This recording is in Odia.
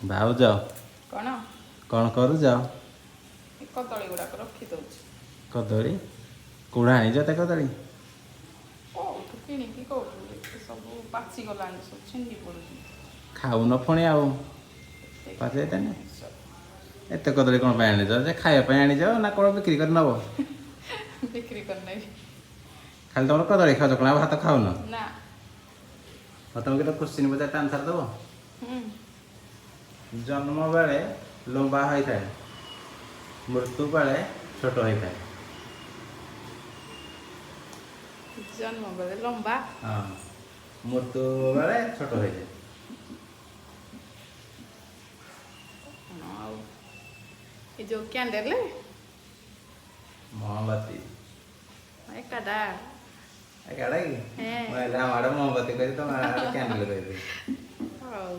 ଭାଉଜ। କ'ଣ? କ'ଣ କରୁଛ? ଏ କଦଳୀ ଗୁଡ଼ାକ ରଖିଦଉଛି। କଦଳୀ କୋଉଠୁ ଆଣିଛ ଏତେ କଦଳୀ? କୋଉଠୁ କିଣିକି, କୋଉଠୁ ଏତେ ସବୁ ପାଚିଗଲାଣି, ସବୁ ଛିଣ୍ଡି ପଡୁଛି। ଖାଉନ ପୁଣି ଆଉ ଏତେ ପାଚିଯାଇତାନି। ସବୁ। ଏତେ କଦଳୀ କ'ଣ ପାଇଁ ଆଣିଛ ଯେ? ଖାଇବା ପାଇଁ ଆଣିଛ ନା କ'ଣ ବିକ୍ରି କରି ନବ? ବିକ୍ରି କରିନେବି। ଖାଲି ତମର କଦଳୀ ଖାଉଛ କ'ଣ, ଆଉ ଭାତ ଖାଉନ? ନା। ହଉ, ତମେ କେତେ କୋଶ୍ଚିନ୍ ପଚାର, ତା ଆନ୍ସର୍ ଦେବ। ହୁଁ। ଜନ୍ମ ବେଳେ ଲମ୍ବା ହୋଇଥାଏ, ମୃତ୍ୟୁ ବେଳେ ଛୋଟ ହୋଇଥାଏ। ଜନ୍ମ ବେଳେ ଲମ୍ବା। ହଁ, ମୃତ୍ୟୁ ବେଳେ ଛୋଟ ହୋଇଯାଏ। କ'ଣ ଆଉ, ଏ ଯୋଉ କ୍ୟାଣ୍ଡେଲ। ମହମବତୀ। ଏକାଟା। ଏକାଟା କି? ହେଁ। ମୁଁ ହେଲେ ଆମ ଆଡ଼େ ମହମବତୀ କହିଛି, ତମ ଆଡ଼େ କ୍ୟାଣ୍ଡେଲ କହିବି। ହଉ।